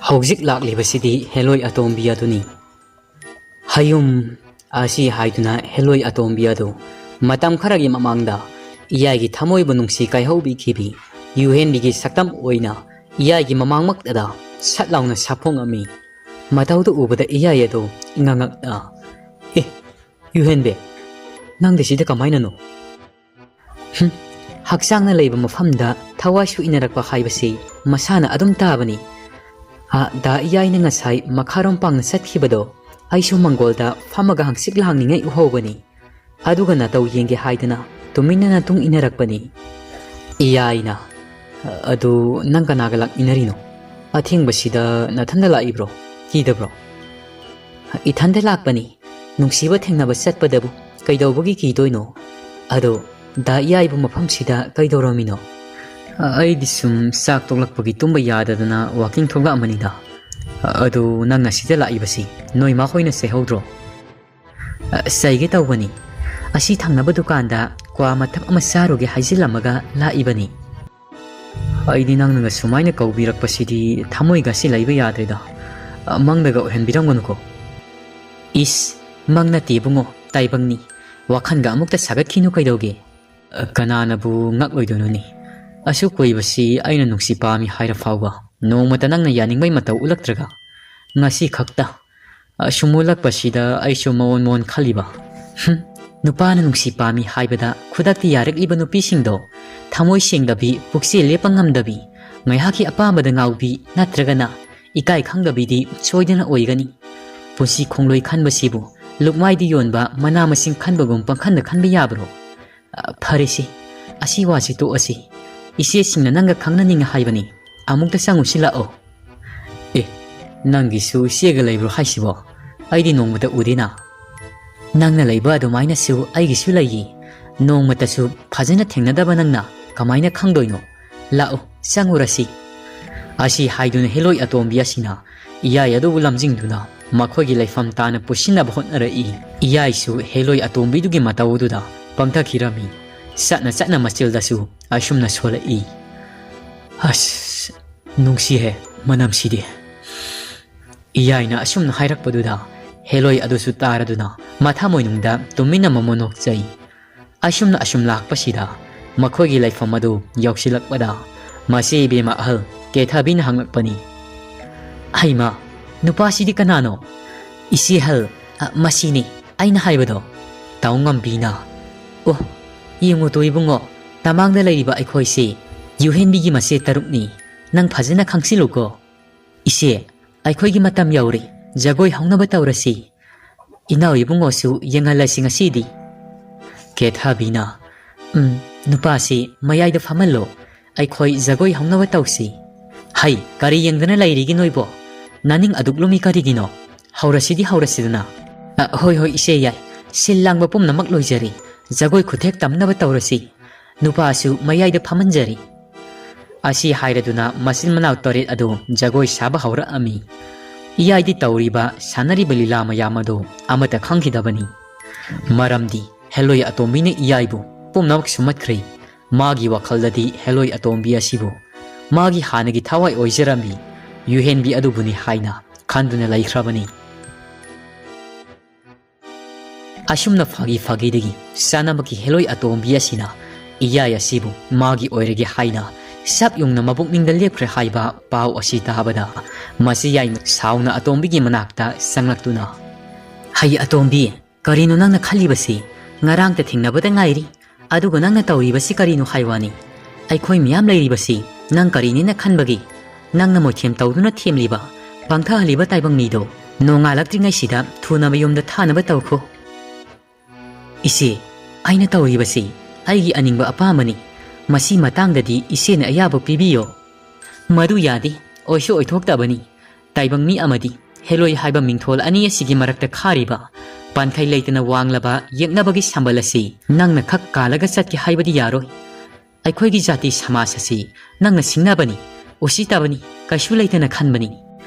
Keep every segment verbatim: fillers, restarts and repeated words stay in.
ꯍꯧꯖꯤꯛ ꯂꯥꯛꯂꯤꯕꯁꯤꯗꯤ ꯍꯦꯂꯣꯏ ꯑꯇꯣꯝꯕꯤ ꯑꯗꯨꯅꯤ꯫ ꯍꯌꯨꯝ ꯑꯁꯤ ꯍꯥꯏꯗꯨꯅ ꯍꯦꯂꯣꯏ ꯑꯇꯣꯝꯕꯤ ꯑꯗꯨ ꯃꯇꯝ ꯈꯔꯒꯤ ꯃꯃꯥꯡꯗ ꯏꯌꯥꯏꯒꯤ ꯊꯃꯣꯏꯕꯨ ꯅꯨꯡꯁꯤ ꯀꯥꯏꯍꯧꯕꯤꯈꯤꯕꯤ ꯌꯨꯍꯦꯟꯕꯤꯒꯤ ꯁꯛꯇꯝ ꯑꯣꯏꯅ ꯏꯌꯥꯏꯒꯤ ꯃꯃꯥꯡꯃꯛꯇꯗ ꯁꯠ ꯂꯥꯎꯅ ꯁꯥꯐꯣꯡꯉꯝꯃꯤ꯫ ꯃꯇꯧꯗꯨ ꯎꯕꯗ ꯏꯌꯥꯏ ꯑꯗꯨ ꯏꯉꯛꯉꯛꯅ, "ꯑꯦ, ꯌꯨꯍꯦꯟꯕꯤ, ꯅꯪꯗꯤ ꯁꯤꯗ ꯀꯃꯥꯏꯅꯅꯣ?" ꯍꯨꯝ, ꯍꯛꯆꯥꯡꯅ ꯂꯩꯕ ꯃꯐꯝꯗ ꯊꯋꯥꯏꯁꯨ ꯏꯟꯅꯔꯛꯄ ꯍꯥꯏꯕꯁꯤ ꯃꯁꯥꯅ ꯑꯗꯨꯝ ꯇꯥꯕꯅꯤ꯫ ꯑ, ꯗꯥ ꯏꯌꯥꯏꯅ ꯉꯁꯥꯏ ꯃꯈꯥꯔꯣꯝ ꯄꯥꯡꯅ ꯆꯠꯈꯤꯕꯗꯣ ꯑꯩꯁꯨ ꯃꯪꯒꯣꯜꯗ ꯐꯝꯃꯒ ꯍꯪꯆꯤꯠ ꯂꯥꯡꯅꯤꯡꯉꯥꯏ ꯎꯍꯧꯕꯅꯤ꯫ ꯑꯗꯨꯒ ꯅꯇꯧ ꯌꯦꯡꯒꯦ ꯍꯥꯏꯗꯅ ꯇꯨꯃꯤꯟꯅ ꯅꯇꯨꯡ ꯏꯟꯅꯔꯛꯄꯅꯤ꯫ ꯏꯌꯥꯏꯅ, "ꯑꯗꯨ ꯅꯪ ꯀꯅꯥꯒ ꯂꯥꯛꯃꯤꯟꯅꯔꯤꯅꯣ? ꯑꯊꯦꯡꯕꯁꯤꯗ ꯅꯊꯟꯗ ꯂꯥꯛꯏꯕ꯭ꯔꯣ? ꯀꯤꯗꯕ꯭ꯔꯣ?" "ꯏꯊꯟꯗ ꯂꯥꯛꯄꯅꯤ꯫ ꯅꯨꯡꯁꯤꯕ ꯊꯦꯡꯅꯕ ꯆꯠꯄꯗꯕꯨ ꯀꯩꯗꯧꯕꯒꯤ ꯀꯤꯗꯣꯏꯅꯣ? ꯑꯗꯣ ꯗꯥ ꯏꯌꯥꯏꯕꯨ ꯃꯐꯝꯁꯤꯗ ꯀꯩꯗꯧꯔꯝꯃꯤꯅꯣ?" "ꯑꯩꯗꯤ ꯁꯨꯝ ꯆꯥꯛ ꯇꯣꯛꯂꯛꯄꯒꯤ ꯇꯨꯝꯕ ꯌꯥꯗꯗꯅ ꯋꯥꯀꯤꯡ ꯊꯣꯛꯂꯛꯑꯃꯅꯤꯗ꯫ ꯑꯗꯨ ꯅꯪ ꯑꯁꯤꯗ ꯂꯥꯛꯏꯕꯁꯤ ꯅꯣꯏ ꯃꯥ ꯍꯣꯏꯅ ꯆꯩꯍꯧꯗ꯭ꯔꯣ?" "ꯑ, ꯆꯩꯒꯦ ꯇꯧꯕꯅꯤ꯫ ꯑꯁꯤ ꯊꯪꯅꯕ ꯗꯨꯀꯥꯟꯗ ꯀ꯭ꯋꯥ ꯃꯊꯛ ꯑꯃ ꯆꯥꯔꯨꯒꯦ ꯍꯥꯏꯖꯤꯜꯂꯝꯃꯒ ꯂꯥꯛꯏꯕꯅꯤ꯫" "ꯑꯩꯗꯤ ꯅꯪꯅꯒ ꯁꯨꯃꯥꯏꯅ ꯀꯧꯕꯤꯔꯛꯄꯁꯤꯗꯤ ꯊꯃꯣꯏꯒꯁꯤ ꯂꯩꯕ ꯌꯥꯗ꯭ꯔꯦꯗ꯫ ꯑ, ꯃꯪꯗꯒ ꯑꯣꯏꯍꯟꯕꯤꯔꯝꯒꯅꯨꯀꯣ꯫" "ꯏꯁ, ꯃꯪ ꯅꯠꯇꯦ ꯏꯕꯨꯡꯉꯣ, ꯇꯥꯏꯕꯪꯅꯤ꯫ ꯋꯥꯈꯜꯒ ꯑꯃꯨꯛꯇ ꯁꯥꯒꯠꯈꯤꯅꯨ ꯀꯩꯗꯧꯒꯦ?" "ꯑ, ꯀꯅꯥꯅꯕꯨ ꯉꯛꯂꯣꯏꯗꯣꯏꯅꯣꯅꯦ? ꯑꯁꯨꯛ ꯀꯨꯏꯕꯁꯤ ꯑꯩꯅ ꯅꯨꯡꯁꯤ ꯄꯥꯝꯃꯤ ꯍꯥꯏꯔ ꯐꯥꯎꯕ ꯅꯣꯡꯃꯇ ꯅꯪꯅ ꯌꯥꯅꯤꯡꯕꯩ ꯃꯇꯧ ꯎꯠꯂꯛꯇ꯭ꯔꯒ ꯉꯁꯤ ꯈꯛꯇ ꯑꯁꯨꯝ ꯎꯠꯂꯛꯄꯁꯤꯗ ꯑꯩꯁꯨ ꯃꯑꯣꯟ ꯃꯑꯣꯟ ꯈꯜꯂꯤꯕ꯫" ꯍꯨꯝ, ꯅꯨꯄꯥꯅ ꯅꯨꯡꯁꯤ ꯄꯥꯝꯃꯤ ꯍꯥꯏꯕꯗ ꯈꯨꯗꯛꯇ ꯌꯥꯔꯛꯂꯤꯕ ꯅꯨꯄꯤꯁꯤꯡꯗꯣ ꯊꯃꯣꯏ ꯁꯦꯡꯗꯕꯤ, ꯄꯨꯛꯆꯦꯜ ꯂꯦꯞꯄ ꯉꯝꯗꯕꯤ, ꯉꯥꯏꯍꯥꯛꯀꯤ ꯑꯄꯥꯝꯕꯗ ꯉꯥꯎꯕꯤ ꯅꯠꯇ꯭ꯔꯒꯅ ꯏꯀꯥꯏ ꯈꯪꯗꯕꯤꯗꯤ ꯁꯣꯏꯗꯅ ꯑꯣꯏꯒꯅꯤ꯫ ꯄꯨꯟꯁꯤ ꯈꯣꯡꯂꯣꯏ ꯈꯟꯕꯁꯤꯕꯨ ꯂꯨꯛꯃꯥꯏꯗ ꯌꯣꯟꯕ ꯃꯅꯥ ꯃꯁꯤꯡ ꯈꯟꯕꯒꯨꯝ ꯄꯪꯈꯟꯗ ꯈꯟꯕ ꯌꯥꯕ꯭ꯔꯣ? ꯑ, ꯐꯔꯦꯁꯦ, ꯑꯁꯤ ꯋꯥꯁꯤ ꯇꯣꯛꯑꯁꯤ꯫ ꯏꯆꯦꯁꯤꯡꯅ ꯅꯪꯒ ꯈꯪꯅꯅꯤꯡꯉꯦ ꯍꯥꯏꯕꯅꯤ꯫ ꯑꯃꯨꯛꯇ ꯆꯪꯉꯨꯁꯤ ꯂꯥꯛꯑꯣ꯫ ꯑꯦ, ꯅꯪꯒꯤꯁꯨ ꯏꯆꯦꯒ ꯂꯩꯕ꯭ꯔꯣ ꯍꯥꯏꯁꯤꯕꯣ? ꯑꯩꯗꯤ ꯅꯣꯡꯃꯇ ꯎꯗꯦꯅ꯫ ꯅꯪꯅ ꯂꯩꯕ ꯑꯗꯨꯃꯥꯏꯅꯁꯨ ꯑꯩꯒꯤꯁꯨ ꯂꯩꯌꯦ꯫ ꯅꯣꯡꯃꯇꯁꯨ ꯐꯖꯅ ꯊꯦꯡꯅꯗꯕ ꯅꯪꯅ ꯀꯃꯥꯏꯅ ꯈꯪꯗꯣꯏꯅꯣ? ꯂꯥꯛꯎ, ꯆꯪꯉꯨꯔꯁꯤ꯫ ꯑꯁꯤ ꯍꯥꯏꯗꯨꯅ ꯍꯦꯂꯣꯏ ꯑꯇꯣꯝꯕꯤ ꯑꯁꯤꯅ ꯏꯌꯥꯏ ꯑꯗꯨꯕꯨ ꯂꯝꯖꯤꯡꯗꯨꯅ ꯃꯈꯣꯏꯒꯤ ꯂꯩꯐꯝ ꯇꯥꯅ ꯄꯨꯁꯤꯟꯅꯕ ꯍꯣꯠꯅꯔꯛꯏ꯫ ꯏꯌꯥꯏꯁꯨ ꯍꯦꯂꯣꯏ ꯑꯇꯣꯝꯕꯤꯗꯨꯒꯤ ꯃꯇꯧ ꯑꯗꯨꯗ ꯄꯪꯊꯈꯤꯔꯝꯃꯤ꯫ ꯆꯠꯅ ꯆꯠꯅ ꯃꯆꯤꯜꯗꯁꯨ ꯑꯁꯨꯝꯅ ꯁꯣꯜꯂꯛꯏ꯫ ꯑꯁ, ꯅꯨꯡꯁꯤꯍꯦ, ꯃꯅꯝꯁꯤꯗꯤ꯫ ꯏꯌꯥꯏꯅ ꯑꯁꯨꯝꯅ ꯍꯥꯏꯔꯛꯄꯗꯨꯗ ꯍꯦꯂꯣꯏ ꯑꯗꯨꯁꯨ ꯇꯥꯔꯗꯨꯅ ꯃꯊꯃꯣꯏꯅꯨꯡꯗ ꯇꯨꯃꯤꯟꯅ ꯃꯃꯣꯟ ꯅꯣꯛꯆꯩ꯫ ꯑꯁꯨꯝꯅ ꯑꯁꯨꯝ ꯂꯥꯛꯄꯁꯤꯗ ꯃꯈꯣꯏꯒꯤ ꯂꯩꯐꯝ ꯑꯗꯨ ꯌꯧꯁꯤꯜꯂꯛꯄꯗ ꯃꯁꯤ ꯏꯕꯦꯝꯃ ꯑꯍꯜ ꯀꯦꯊꯕꯤꯅ ꯍꯪꯂꯛꯄꯅꯤ꯫ "ꯍꯩꯃꯥ, ꯅꯨꯄꯥꯁꯤꯗꯤ ꯀꯅꯥꯅꯣ?" "ꯏꯆꯦ ꯑꯍꯜ, ꯑ, ꯃꯁꯤꯅꯤ ꯑꯩꯅ ꯍꯥꯏꯕꯗꯣ꯫ ꯇꯥꯎꯉꯝꯕꯤꯅ, ꯑꯣ, ꯌꯦꯡꯉꯨ ꯇꯣ ꯏꯕꯨꯡꯉꯣ, ꯇꯃꯥꯡꯗ ꯂꯩꯔꯤꯕ ꯑꯩꯈꯣꯏꯁꯤ ꯌꯨꯍꯦꯟꯕꯤꯒꯤ ꯃꯆꯦ ꯇꯔꯨꯛꯅꯤ꯫ ꯅꯪ ꯐꯖꯅ ꯈꯪꯁꯤꯜꯂꯨꯀꯣ꯫ ꯏꯆꯦ, ꯑꯩꯈꯣꯏꯒꯤ ꯃꯇꯝ ꯌꯧꯔꯦ꯫ ꯖꯒꯣꯏ ꯍꯧꯅꯕ ꯇꯧꯔꯁꯤ꯫ ꯏꯅꯥꯎ ꯏꯕꯨꯡꯉꯣꯁꯨ ꯌꯦꯡꯍꯜꯂꯁꯤ ꯉꯁꯤꯗꯤ꯫" ꯀꯦꯊꯕꯤꯅ, "ꯎꯝ, ꯅꯨꯄꯥꯁꯤ ꯃꯌꯥꯏꯗ ꯐꯝꯍꯜꯂꯣ꯫ ꯑꯩꯈꯣꯏ ꯖꯒꯣꯏ ꯍꯧꯅꯕ ꯇꯧꯁꯤ꯫" "ꯍꯩ, ꯀꯔꯤ ꯌꯦꯡꯗꯅ ꯂꯩꯔꯤꯒꯦ ꯅꯣꯏꯕꯣ? ꯅꯥꯅꯤꯡ ꯑꯗꯨꯛ ꯂꯨꯝꯃꯤ ꯀꯔꯤꯒꯤꯅꯣ? ꯍꯧꯔꯁꯤꯗꯤ ꯍꯧꯔꯁꯤꯗꯅ꯫" "ꯑ, ꯍꯣꯏ, ꯍꯣꯏ, ꯏꯆꯦ ꯌꯥꯏ꯫ ꯁꯤꯜ ꯂꯥꯡꯕ ꯄꯨꯝꯅꯃꯛ ꯂꯣꯏꯖꯔꯦ꯫ ꯖꯒꯣꯏ ꯈꯨꯊꯦꯛ ꯇꯝꯅꯕ ꯇꯧꯔꯁꯤ꯫ ꯅꯨꯄꯥꯁꯨ ꯃꯌꯥꯏꯗ ꯐꯝꯍꯟꯖꯔꯤ꯫" ꯑꯁꯤ ꯍꯥꯏꯔꯗꯨꯅ ꯃꯆꯤꯟ ꯃꯅꯥꯎ ꯇꯔꯦꯠ ꯑꯗꯨ ꯖꯒꯣꯏ ꯁꯥꯕ ꯍꯧꯔꯛꯑꯝꯃꯤ꯫ ꯏꯌꯥꯏꯗꯤ ꯇꯧꯔꯤꯕ, ꯁꯥꯟꯅꯔꯤꯕ ꯂꯤꯂꯥ ꯃꯌꯥꯝ ꯑꯗꯨ ꯑꯃꯠꯇ ꯈꯪꯈꯤꯗꯕꯅꯤ꯫ ꯃꯔꯝꯗꯤ ꯍꯦꯂꯣꯏ ꯑꯇꯣꯝꯕꯤꯅ ꯏꯌꯥꯏꯕꯨ ꯄꯨꯝꯅꯃꯛ ꯁꯨꯝꯍꯠꯈ꯭ꯔꯦ꯫ ꯃꯥꯒꯤ ꯋꯥꯈꯜꯗꯗꯤ ꯍꯦꯂꯣꯏ ꯑꯇꯣꯝꯕꯤ ꯑꯁꯤꯕꯨ ꯃꯥꯒꯤ ꯍꯥꯟꯅꯒꯤ ꯊꯋꯥꯏ ꯑꯣꯏꯖꯔꯝꯃꯤ ꯌꯨꯍꯦꯟꯕꯤ ꯑꯗꯨꯕꯨꯅꯤ ꯍꯥꯏꯅ ꯈꯟꯗꯨꯅ ꯂꯩꯈ꯭ꯔꯕꯅꯤ꯫ ꯑꯁꯨꯝꯅ ꯐꯥꯒꯤ ꯐꯥꯒꯤꯗꯒꯤ ꯆꯥꯅꯕꯒꯤ ꯍꯦꯂꯣꯏ ꯑꯇꯣꯝꯕꯤ ꯑꯁꯤꯅ ꯏꯌꯥꯏ ꯑꯁꯤꯕꯨ ꯃꯥꯒꯤ ꯑꯣꯏꯔꯒꯦ ꯍꯥꯏꯅ ꯁꯛ ꯌꯨꯡꯅ ꯃꯕꯨꯛꯅꯤꯡꯗ ꯂꯦꯞꯈ꯭ꯔꯦ ꯍꯥꯏꯕ ꯄꯥꯎ ꯑꯁꯤ ꯇꯥꯕꯗ ꯃꯁꯤ ꯌꯥꯏꯅ ꯁꯥꯎꯅ ꯑꯇꯣꯝꯕꯤꯒꯤ ꯃꯅꯥꯛꯇ ꯆꯪꯂꯛꯇꯨꯅ, "ꯍꯩ ꯑꯇꯣꯝꯕꯤ, ꯀꯔꯤꯅꯣ ꯅꯪꯅ ꯈꯜꯂꯤꯕꯁꯤ? ꯉꯔꯥꯡꯇ ꯊꯦꯡꯅꯕꯗ ꯉꯥꯏꯔꯤ, ꯑꯗꯨꯒ ꯅꯪꯅ ꯇꯧꯔꯤꯕꯁꯤ ꯀꯔꯤꯅꯣ ꯍꯥꯏ ꯋꯥꯅꯤ? ꯑꯩꯈꯣꯏ ꯃꯤꯌꯥꯝ ꯂꯩꯔꯤꯕꯁꯤ ꯅꯪ ꯀꯔꯤꯅꯦꯅ ꯈꯟꯕꯒꯤ? ꯅꯪꯅ ꯃꯣꯏꯊꯦꯝ ꯇꯧꯗꯨꯅ ꯊꯦꯝꯂꯤꯕ, ꯄꯪꯊꯍꯜꯂꯤꯕ ꯇꯥꯏꯕꯪ ꯃꯤꯗꯣ ꯅꯣꯡꯉꯥꯜꯂꯛꯇ꯭ꯔꯤꯉꯩꯁꯤꯗ ꯊꯨꯅ ꯃꯌꯨꯝꯗ ꯊꯥꯅꯕ ꯇꯧꯈꯣ꯫" "ꯏꯆꯦ, ꯑꯩꯅ ꯇꯧꯔꯤꯕꯁꯤ ꯑꯩꯒꯤ ꯑꯅꯤꯡꯕ ꯑꯄꯥꯝꯕꯅꯤ꯫ ꯃꯁꯤ ꯃꯇꯥꯡꯗꯗꯤ ꯏꯆꯦꯅ ꯑꯌꯥꯕ ꯄꯤꯕꯤꯌꯣ꯫" "ꯃꯗꯨ ꯌꯥꯗꯦ, ꯑꯣꯏꯁꯨ ꯑꯣꯏꯊꯣꯛꯇꯕꯅꯤ꯫ ꯇꯥꯏꯕꯪ ꯃꯤ ꯑꯃꯗꯤ ꯍꯦꯂꯣꯏ ꯍꯥꯏꯕ ꯃꯤꯡꯊꯣꯜ ꯑꯅꯤ ꯑꯁꯤꯒꯤ ꯃꯔꯛꯇ ꯈꯥꯔꯤꯕ ꯄꯥꯟꯈꯩ ꯂꯩꯇꯅ ꯋꯥꯡꯂꯕ ꯌꯦꯛꯅꯕꯒꯤ ꯁꯝꯕꯜ ꯑꯁꯤ ꯅꯪꯅ ꯈꯛ ꯀꯥꯜꯂꯒ ꯆꯠꯀꯦ ꯍꯥꯏꯕꯗꯤ ꯌꯥꯔꯣꯏ꯫ ꯑꯩꯈꯣꯏꯒꯤ ꯖꯥꯇꯤ ꯁꯃꯥꯖ ꯑꯁꯤ ꯅꯪꯅ ꯁꯤꯡꯅꯕꯅꯤ, ꯎꯁꯤꯠꯇꯕꯅꯤ, ꯀꯩꯁꯨ ꯂꯩꯇꯅ ꯈꯟꯕꯅꯤ꯫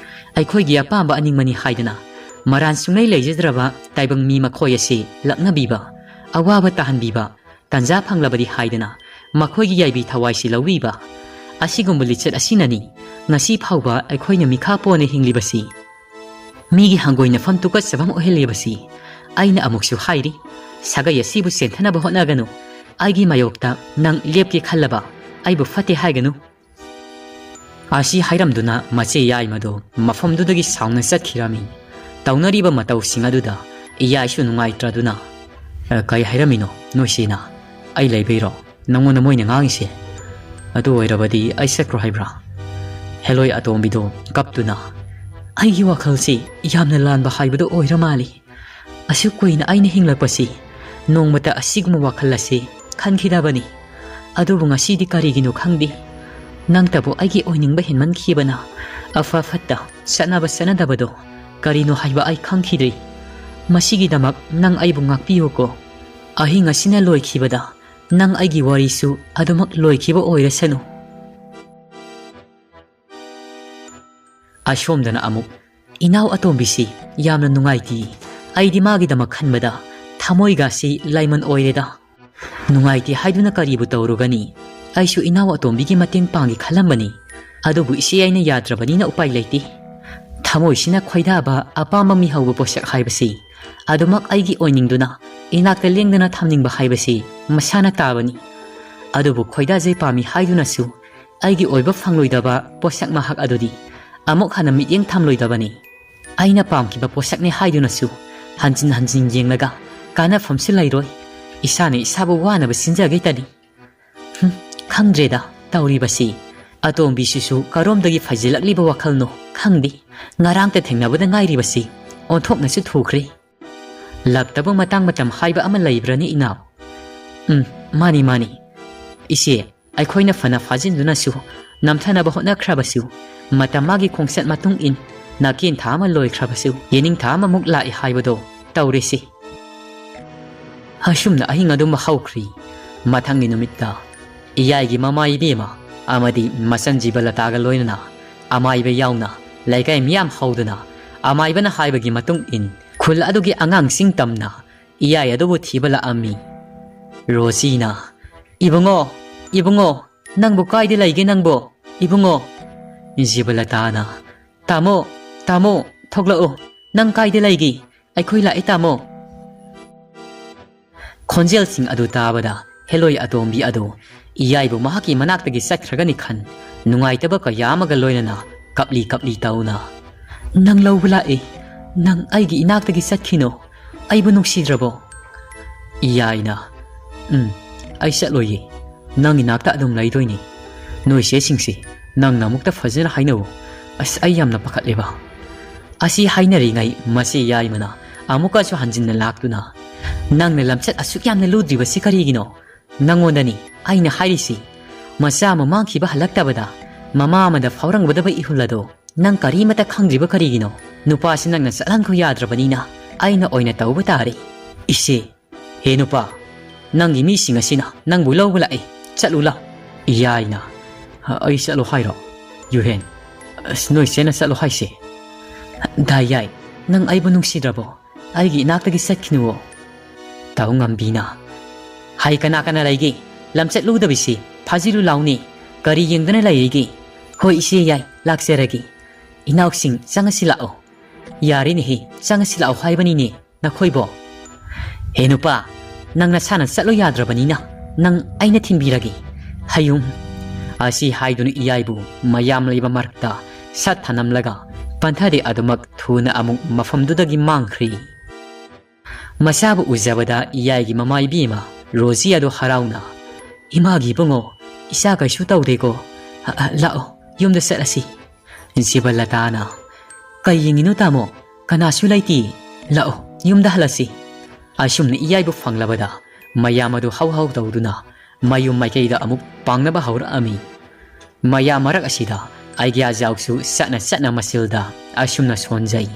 ꯑꯩꯈꯣꯏꯒꯤ ꯑꯄꯥꯝꯕ ꯑꯅꯤꯡꯕꯅꯤ ꯍꯥꯏꯗꯨꯅ ꯃꯔꯥꯟ ꯁꯨꯡꯂꯩ ꯂꯩꯖꯗ꯭ꯔꯕ ꯇꯥꯏꯕꯪ ꯃꯤ ꯃꯈꯣꯏ ꯑꯁꯤ ꯂꯛꯅꯕꯤꯕ, ꯑꯋꯥꯕ ꯇꯥꯍꯟꯕꯤꯕ, ꯇꯟꯖꯥ ꯐꯪꯂꯕꯗꯤ ꯍꯥꯏꯗꯅ ꯃꯈꯣꯏꯒꯤ ꯌꯥꯏꯕꯤ ꯊꯋꯥꯏꯁꯤ ꯂꯧꯕꯤꯕ, ꯑꯁꯤꯒꯨꯝꯕ ꯂꯤꯆꯠ ꯑꯁꯤꯅꯅꯤ ꯉꯁꯤ ꯐꯥꯎꯕ ꯑꯩꯈꯣꯏꯅ ꯃꯤꯈꯥ ꯄꯣꯟꯅ ꯍꯤꯡꯂꯤꯕꯁꯤ꯫ ꯃꯤꯒꯤ ꯍꯪꯒꯣꯏꯅꯐꯝ ꯇꯨꯀꯠꯆꯕ ꯑꯃ ꯑꯣꯏꯍꯜꯂꯤꯕꯁꯤ꯫ ꯑꯩꯅ ꯑꯃꯨꯛꯁꯨ ꯍꯥꯏꯔꯤ, ꯁꯥꯒꯩ ꯑꯁꯤꯕꯨ ꯆꯦꯟꯊꯅꯕ ꯍꯣꯠꯅꯒꯅꯨ꯫ ꯑꯩꯒꯤ ꯃꯥꯌꯣꯛꯇ ꯅꯪ ꯂꯦꯞꯀꯦ ꯈꯜꯂꯕ ꯑꯩꯕꯨ ꯐꯠꯇꯦ ꯍꯥꯏꯒꯅꯨ꯫ ꯑꯁꯤ ꯍꯥꯏꯔꯝꯗꯨꯅ ꯃꯆꯦ ꯌꯥꯏꯃꯗꯨ ꯃꯐꯝꯗꯨꯗꯒꯤ ꯁꯥꯎꯅ ꯆꯠꯈꯤꯔꯝꯃꯤ꯫ ꯇꯧꯅꯔꯤꯕ ꯃꯇꯧꯁꯤꯡ ꯑꯗꯨꯗ ꯏꯌꯥꯏꯁꯨ ꯅꯨꯡꯉꯥꯏꯇ꯭ꯔꯗꯨꯅ, "ꯑ, ꯀꯩ ꯍꯥꯏꯔꯝꯃꯤꯅꯣ ꯅꯣꯏꯁꯤꯅ? ꯑꯩ ꯂꯩꯕꯩꯔꯣ ꯅꯪꯉꯣꯟꯗ ꯃꯣꯏꯅ ꯉꯥꯡꯉꯤꯁꯦ? ꯑꯗꯨ ꯑꯣꯏꯔꯕꯗꯤ ꯑꯩ ꯆꯠꯈ꯭ꯔꯣ ꯍꯥꯏꯕ꯭ꯔꯥ?" ꯍꯦꯂꯣꯏ ꯑꯇꯣꯝꯕꯤꯗꯣ ꯀꯞꯇꯨꯅ, "ꯑꯩꯒꯤ ꯋꯥꯈꯜꯁꯤ ꯌꯥꯝꯅ ꯂꯥꯟꯕ ꯍꯥꯏꯕꯗꯨ ꯑꯣꯏꯔ ꯃꯥꯜꯂꯤ꯫ ꯑꯁꯨꯛ ꯀꯨꯏꯅ ꯑꯩꯅ ꯍꯤꯡꯂꯛꯄꯁꯤ ꯅꯣꯡꯃꯇ ꯑꯁꯤꯒꯨꯝꯕ ꯋꯥꯈꯜ ꯑꯁꯤ ꯈꯟꯈꯤꯗꯕꯅꯤ꯫ ꯑꯗꯨꯕꯨ ꯉꯁꯤꯗꯤ ꯀꯔꯤꯒꯤꯅꯣ ꯈꯪꯗꯦ, ꯅꯪꯇꯕꯨ ꯑꯩꯒꯤ ꯑꯣꯏꯅꯤꯡꯕ ꯍꯦꯟꯃꯟꯈꯤꯕꯅ ꯑꯐ ꯐꯠꯇ, ꯆꯠꯅꯕ ꯆꯠꯅꯗꯕꯗꯣ ꯀꯔꯤꯅꯣ ꯍꯥꯏꯕ ꯑꯩ ꯈꯪꯈꯤꯗ꯭ꯔꯤ꯫ ꯃꯁꯤꯒꯤꯗꯃꯛ ꯅꯪ ꯑꯩꯕꯨ ꯉꯥꯛꯄꯤꯌꯨꯀꯣ꯫ ꯑꯍꯤꯡ ꯑꯁꯤꯅ ꯂꯣꯏꯈꯤꯕꯗ ꯅꯪ ꯑꯩꯒꯤ ꯋꯥꯔꯤꯁꯨ ꯑꯗꯨꯃꯛ ꯂꯣꯏꯈꯤꯕ ꯑꯣꯏꯔꯁꯅꯨ꯫" ꯑꯁꯣꯝꯗꯅ ꯑꯃꯨꯛ, "ꯏꯅꯥꯎ ꯑꯇꯣꯝꯕꯤꯁꯤ ꯌꯥꯝꯅ ꯅꯨꯡꯉꯥꯏꯇꯦ꯫ ꯑꯩꯗꯤ ꯃꯥꯒꯤꯗꯃꯛ ꯈꯟꯕꯗ ꯊꯃꯣꯏꯒꯥꯁꯤ ꯂꯥꯏꯃꯟ ꯑꯣꯏꯔꯦꯗ꯫ ꯅꯨꯡꯉꯥꯏꯇꯦ ꯍꯥꯏꯗꯨꯅ ꯀꯔꯤꯕꯨ ꯇꯧꯔꯨꯒꯅꯤ? ꯑꯩꯁꯨ ꯏꯅꯥꯎ ꯑꯇꯣꯝꯕꯤꯒꯤ ꯃꯇꯦꯡ ꯄꯥꯡꯒꯦ ꯈꯜꯂꯝꯕꯅꯤ꯫ ꯑꯗꯨꯕꯨ ꯏꯆꯦ ꯑꯩꯅ ꯌꯥꯗ꯭ꯔꯕꯅꯤꯅ ꯎꯄꯥꯏ ꯂꯩꯇꯦ꯫ ꯊꯃꯣꯏꯁꯤꯅ ꯈꯣꯏꯗꯥꯕ ꯑꯄꯥꯝꯕ ꯃꯤꯍꯧꯕ ꯄꯣꯠꯁꯛ ꯍꯥꯏꯕꯁꯤ ꯑꯗꯨꯃꯛ ꯑꯩꯒꯤ ꯑꯣꯏꯅꯤꯡꯗꯨꯅ ꯏꯅꯥꯛꯇ ꯂꯦꯡꯗꯅ ꯊꯝꯅꯤꯡꯕ ꯍꯥꯏꯕꯁꯤ ꯃꯁꯥꯅ ꯇꯥꯕꯅꯤ꯫ ꯑꯗꯨꯕꯨ ꯈꯣꯏꯗꯥꯖꯩ ꯄꯥꯝꯃꯤ ꯍꯥꯏꯗꯨꯅꯁꯨ ꯑꯩꯒꯤ ꯑꯣꯏꯕ ꯐꯪꯂꯣꯏꯗꯕ ꯄꯣꯠꯁꯛ ꯃꯍꯥꯛ ꯑꯗꯨꯗꯤ ꯑꯃꯨꯛ ꯍꯟꯅ ꯃꯤꯠꯌꯦꯡ ꯊꯝꯂꯣꯏꯗꯕꯅꯤ꯫ ꯑꯩꯅ ꯄꯥꯝꯈꯤꯕ ꯄꯣꯠꯁꯛꯅꯤ ꯍꯥꯏꯗꯨꯅꯁꯨ ꯍꯟꯖꯤꯟ ꯍꯟꯖꯤꯟ ꯌꯦꯡꯂꯒ ꯀꯥꯟꯅꯐꯝꯁꯨ ꯂꯩꯔꯣꯏ꯫ ꯏꯁꯥꯅ ꯏꯁꯥꯕꯨ ꯋꯥꯅꯕ ꯁꯤꯟꯖꯒꯦꯇꯅꯤ꯫ ꯍꯨꯝ, ꯈꯪꯗ꯭ꯔꯦꯗ ꯇꯧꯔꯤꯕꯁꯤ꯫ ꯑꯇꯣꯝꯕꯤꯁꯤꯁꯨ ꯀꯔꯣꯝꯗꯒꯤ ꯐꯩꯖꯤꯜꯂꯛꯂꯤꯕ ꯋꯥꯈꯜꯅꯣ ꯈꯪꯗꯦ꯫ ꯉꯔꯥꯡꯇ ꯊꯦꯡꯅꯕꯗ ꯉꯥꯏꯔꯤꯕꯁꯤ ꯑꯣꯟꯊꯣꯛꯅꯁꯨ ꯊꯨꯈ꯭ꯔꯦ꯫ ꯂꯥꯛꯇꯕ ꯃꯇꯥꯡ ꯃꯇꯝ ꯍꯥꯏꯕ ꯑꯃ ꯂꯩꯕ꯭ꯔꯅꯤ ꯏꯅꯥꯎ?" "ꯎꯝ, ꯃꯥꯅꯤ, ꯃꯥꯅꯤ꯫ ꯏꯆꯦ, ꯑꯩꯈꯣꯏꯅ ꯐꯅ ꯐꯥꯖꯤꯟꯗꯨꯅꯁꯨ ꯅꯝꯊꯅꯕ ꯍꯣꯠꯅꯈ꯭ꯔꯕꯁꯨ, ꯃꯇꯝ ꯃꯥꯒꯤ ꯈꯣꯡꯆꯠ ꯃꯇꯨꯡ ꯏꯟ ꯅꯥꯀꯦꯟ ꯊꯥ ꯑꯃ ꯂꯣꯏꯈ꯭ꯔꯕꯁꯨ, ꯌꯦꯅꯤꯡꯊꯥ ꯑꯃꯃꯨꯛ ꯂꯥꯛꯏ ꯍꯥꯏꯕꯗꯣ ꯇꯧꯔꯦꯁꯤ꯫" ꯑꯁꯨꯝꯅ ꯑꯍꯤꯡ ꯑꯗꯨꯃ ꯍꯧꯈ꯭ꯔꯤ꯫ ꯃꯊꯪꯒꯤ ꯅꯨꯃꯤꯠꯇ ꯏꯌꯥꯏꯒꯤ ꯃꯃꯥ ꯏꯕꯦꯝꯃ ꯑꯃꯗꯤ ꯃꯆꯟ ꯖꯤꯕꯂꯇꯥꯒ ꯂꯣꯏꯅꯅ ꯑꯃꯥꯏꯕ ꯌꯥꯎꯅ ꯂꯩꯀꯥꯏ ꯃꯤꯌꯥꯝ ꯍꯧꯗꯨꯅ ꯑꯃꯥꯏꯕꯅ ꯍꯥꯏꯕꯒꯤ ꯃꯇꯨꯡ ꯏꯟ ꯈꯨꯜ ꯑꯗꯨꯒꯤ ꯑꯉꯥꯡꯁꯤꯡ ꯇꯝꯅ ꯏꯌꯥꯏ ꯑꯗꯨꯕꯨ ꯊꯤꯕ ꯂꯥꯛꯑꯝꯃꯤ꯫ ꯔꯣꯖꯤꯅ, "ꯏꯕꯨꯡꯉꯣ, ꯏꯕꯨꯡꯉꯣ, ꯅꯪꯕꯨ ꯀꯥꯏꯗ ꯂꯩꯒꯦ ꯅꯪꯕꯣ? ꯏꯕꯨꯡꯉꯣ!" ꯖꯤꯕꯂꯇꯥꯅ, "ꯇꯥꯃꯣ, ꯇꯥꯃꯣ, "ꯊꯣꯛꯂꯛꯎ, ꯅꯪ ꯀꯥꯏꯗ ꯂꯩꯒꯦ? ꯑꯩꯈꯣꯏ ꯂꯥꯛꯑꯦ, ꯇꯥꯃꯣ!" ꯈꯣꯟꯖꯦꯜꯁꯤꯡ ꯑꯗꯨ ꯇꯥꯕꯗ ꯍꯦꯂꯣꯏ ꯑꯇꯣꯝꯕꯤ ꯑꯗꯨ ꯏꯌꯥꯏꯕꯨ ꯃꯍꯥꯛꯀꯤ ꯃꯅꯥꯛꯇꯒꯤ ꯆꯠꯈ꯭ꯔꯒꯅꯤ ꯈꯟ, ꯅꯨꯡꯉꯥꯏꯇꯕ ꯀꯌꯥ ꯑꯃꯒ ꯂꯣꯏꯅꯅ ꯀꯞꯂꯤ ꯀꯞꯂꯤ ꯇꯧꯅ, "ꯅꯪ ꯂꯧꯕ ꯂꯥꯛꯑꯦ, ꯅꯪ ꯑꯩꯒꯤ ꯏꯅꯥꯛꯇꯒꯤ ꯆꯠꯈꯤꯅꯣ, ꯑꯩꯕꯨ ꯅꯨꯡꯁꯤꯗ꯭ꯔꯕꯣ?" ꯏꯌꯥꯏꯅ, "ꯎꯝ, ꯑꯩ ꯆꯠꯂꯣꯏꯌꯦ, ꯅꯪ ꯏꯅꯥꯛꯇ ꯑꯗꯨꯝ ꯂꯩꯗꯣꯏꯅꯤ꯫ ꯅꯣꯏ ꯆꯦꯁꯤꯡꯁꯤ ꯅꯪꯅ ꯑꯃꯨꯛꯇ ꯐꯖꯅ ꯍꯥꯏꯅꯧ꯫ ꯑꯁ, ꯑꯩ ꯌꯥꯝꯅ ꯄꯥꯈꯠꯂꯦꯕ꯫" ꯑꯁꯤ ꯍꯥꯏꯅꯔꯤꯉꯩ ꯃꯁꯤ ꯌꯥꯏꯃꯅ ꯑꯃꯨꯛꯀꯁꯨ ꯍꯟꯖꯤꯟꯅ ꯂꯥꯛꯇꯨꯅ, "ꯅꯪꯅ ꯂꯝꯆꯠ ꯑꯁꯨꯛ ꯌꯥꯝꯅ ꯂꯨꯗ꯭ꯔꯤꯕꯁꯤ ꯀꯔꯤꯒꯤꯅꯣ? ꯅꯪꯉꯣꯟꯗꯅꯤ ꯑꯩꯅ ꯍꯥꯏꯔꯤꯁꯤ꯫ ꯃꯆꯥ ꯑꯃ ꯃꯥꯡꯈꯤꯕ ꯍꯜꯂꯛꯇꯕꯗ ꯃꯃꯥ ꯑꯃꯗ ꯐꯥꯎꯔꯝꯒꯗꯕ ꯏꯍꯨꯜ ꯑꯗꯣ ꯅꯪ ꯀꯔꯤꯃꯠꯇ ꯈꯪꯗ꯭ꯔꯤꯕ ꯀꯔꯤꯒꯤꯅꯣ? ꯅꯨꯄꯥꯁꯤ ꯅꯪꯅ ꯆꯠꯍꯟꯈꯣ ꯌꯥꯗ꯭ꯔꯕꯅꯤꯅ ꯑꯩꯅ ꯑꯣꯏꯅ ꯇꯧꯕ ꯇꯥꯔꯦ꯫ ꯏꯆꯦ, ꯍꯦ ꯅꯨꯄꯥ, ꯅꯪꯒꯤ ꯃꯤꯁꯤꯡ ꯑꯁꯤꯅ ꯅꯪꯕꯨ ꯂꯧꯕ ꯂꯥꯛꯏ꯫ ꯆꯠꯂꯨ ꯂꯥꯎ꯫" ꯏꯌꯥꯏꯅ, "ꯑꯩ ꯆꯠꯂꯣ ꯍꯥꯏꯔꯣ? ꯌꯨꯍꯦꯟ, ꯑꯁ, ꯅꯣꯏ ꯆꯦꯅ ꯆꯠꯂꯣ ꯍꯥꯏꯁꯦ?" "ꯗꯥ ꯌꯥꯏ, ꯅꯪ ꯑꯩꯕꯨ ꯅꯨꯡꯁꯤꯗ꯭ꯔꯕꯣ? ꯑꯩꯒꯤ ꯏꯅꯥꯛꯇꯒꯤ ꯆꯠꯈꯤꯅꯨꯋꯣ꯫" ꯇꯧ ꯉꯝꯕꯤꯅ, "ꯍꯥꯏ, ꯀꯅꯥ ꯀꯅꯥ ꯂꯩꯒꯦ? ꯂꯝꯆꯠ ꯂꯨꯗꯕꯤꯁꯤ ꯐꯥꯖꯤꯜꯂꯨ ꯂꯥꯎꯅꯦ꯫ ꯀꯔꯤ ꯌꯦꯡꯗꯅ ꯂꯩꯔꯤꯒꯦ?" "ꯍꯣꯏ, ꯏꯆꯦ ꯌꯥꯏ, ꯂꯥꯛꯆꯔꯒꯦ꯫ ꯏꯅꯥꯎꯁꯤꯡ, ꯆꯪꯉꯁꯤ ꯂꯥꯛꯑꯣ꯫" "ꯌꯥꯔꯦꯅꯦꯍꯦ, ꯆꯪꯉꯁꯤ ꯂꯥꯛꯑꯣ ꯍꯥꯏꯕꯅꯤꯅꯦ ꯅꯈꯣꯏꯕꯣ꯫" "ꯍꯦ ꯅꯨꯄꯥ, ꯅꯪ ꯅꯁꯥꯅ ꯆꯠꯂꯣ ꯌꯥꯗ꯭ꯔꯕꯅꯤꯅ ꯅꯪ ꯑꯩꯅ ꯊꯤꯟꯕꯤꯔꯒꯦ꯫ ꯍꯌꯨꯝ꯫" ꯑꯁꯤ ꯍꯥꯏꯗꯨꯅ ꯏꯌꯥꯏꯕꯨ ꯃꯌꯥꯝ ꯂꯩꯕ ꯃꯔꯛꯇ ꯁꯠ ꯊꯅꯝꯂꯒ ꯄꯟꯊꯗꯦ ꯑꯗꯨꯃꯛ ꯊꯨꯅ ꯑꯃꯨꯛ ꯃꯐꯝꯗꯨꯗꯒꯤ ꯃꯥꯡꯈ꯭ꯔꯤ꯫ ꯃꯆꯥꯕꯨ ꯎꯖꯕꯗ ꯏꯌꯥꯏꯒꯤ ꯃꯃꯥ ꯏꯕꯦꯝꯃ ꯔꯣꯖꯤ ꯑꯗꯨ ꯍꯔꯥꯎꯅ, "ꯏꯃꯥꯒꯤ ꯏꯕꯨꯡꯉꯣ, ꯏꯆꯥ ꯀꯩꯁꯨ ꯇꯧꯗꯦꯀꯣ? ꯑ, ꯑ, ꯂꯥꯛꯑꯣ, ꯌꯨꯝꯗ ꯆꯠꯂꯁꯤ꯫" ꯖꯤꯕꯂꯇꯥꯅ, "ꯀꯩ ꯌꯦꯡꯉꯤꯅꯣ ꯇꯥꯃꯣ? ꯀꯅꯥꯁꯨ ꯂꯩꯇꯦ꯫ ꯂꯥꯛꯑꯣ, ꯌꯨꯝꯗ ꯍꯜꯂꯁꯤ꯫" ꯑꯁꯨꯝꯅ ꯏꯌꯥꯏꯕꯨ ꯐꯪꯂꯕꯗ ꯃꯌꯥꯝ ꯑꯗꯨ ꯍꯧ ꯍꯧ ꯇꯧꯗꯨꯅ ꯃꯌꯨꯝ ꯃꯥꯏꯀꯩꯗ ꯑꯃꯨꯛ ꯄꯥꯡꯅꯕ ꯍꯧꯔꯛꯑꯝꯃꯤ꯫ ꯃꯌꯥꯝ ꯃꯔꯛ ꯑꯁꯤꯗ ꯑꯥꯏꯗꯤꯌꯥ ꯖꯥꯎꯁꯨ ꯆꯠꯅ ꯆꯠꯅ ꯃꯆꯤꯜꯗ ꯑꯁꯨꯝꯅ ꯁꯣꯟꯖꯩ꯫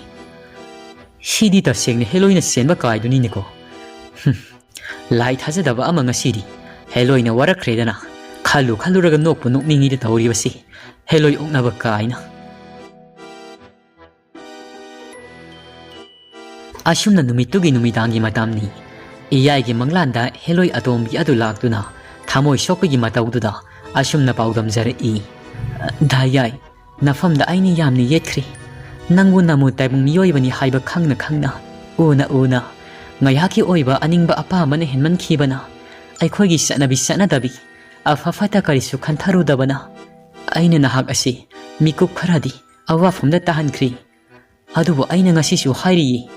"ꯁꯤꯗꯤ ꯇꯁꯦꯡꯅ ꯍꯦꯂꯣꯏꯅ ꯆꯦꯟꯕ ꯀꯥꯏꯗꯨꯅꯤꯅꯦꯀꯣ꯫ ꯍꯨꯝ, ꯂꯥꯏ ꯊꯥꯖꯗꯕ ꯑꯃ ꯉꯁꯤꯗꯤ ꯍꯦꯂꯣꯏꯅ ꯋꯥꯔꯛꯈ꯭ꯔꯦꯗꯅ꯫ ꯈꯜꯂꯨ ꯈꯜꯂꯨꯔꯒ ꯅꯣꯛꯄꯨ ꯅꯣꯛꯅꯤꯡꯉꯤꯗ ꯇꯧꯔꯤꯕꯁꯤ꯫ ꯍꯦꯂꯣꯏ ꯑꯣꯛꯅꯕ ꯀꯥꯏꯅ꯫" ꯑꯁꯨꯝꯅ ꯅꯨꯃꯤꯠꯇꯨꯒꯤ ꯅꯨꯃꯤꯗꯥꯡꯒꯤ ꯃꯇꯝꯅꯤ꯫ ꯏꯌꯥꯏꯒꯤ ꯃꯪꯂꯥꯟꯗ ꯍꯦꯂꯣꯏ ꯑꯇꯣꯝꯕꯤ ꯑꯗꯨ ꯂꯥꯛꯇꯨꯅ ꯊꯃꯣꯏ ꯁꯣꯛꯄꯒꯤ ꯃꯇꯧꯗꯨꯗ ꯑꯁꯨꯝꯅ ꯄꯥꯎꯗꯝꯖꯔꯛꯏ, "ꯗꯥ ꯌꯥꯏ, ꯅꯐꯝꯗ ꯑꯩꯅ ꯌꯥꯝꯅ ꯌꯦꯠꯈ꯭ꯔꯦ꯫ ꯅꯪꯕꯨ ꯅꯃꯨ ꯇꯥꯏꯕꯪ ꯃꯤꯑꯣꯏꯕꯅꯤ ꯍꯥꯏꯕ ꯈꯪꯅ ꯈꯪꯅ, ꯎꯅ ꯎꯅ, ꯉꯥꯏꯍꯥꯛꯀꯤ ꯑꯣꯏꯕ ꯑꯅꯤꯡꯕ ꯑꯄꯥꯝꯕꯅ ꯍꯦꯟꯃꯟꯈꯤꯕꯅ, ꯑꯩꯈꯣꯏꯒꯤ ꯆꯠꯅꯕꯤ ꯆꯠꯅꯗꯕꯤ, ꯑꯐ ꯐꯠꯇ ꯀꯔꯤꯁꯨ ꯈꯟꯊꯔꯨꯗꯕꯅ, ꯑꯩꯅ ꯅꯍꯥꯛ ꯑꯁꯤ ꯃꯤꯀꯨꯞ ꯈꯔꯗꯤ ꯑꯋꯥꯐꯝꯗ ꯇꯥꯍꯟꯈ꯭ꯔꯤ꯫ ꯑꯗꯨꯕꯨ ꯑꯩꯅ ꯉꯁꯤꯁꯨ ꯍꯥꯏꯔꯤꯌꯦ,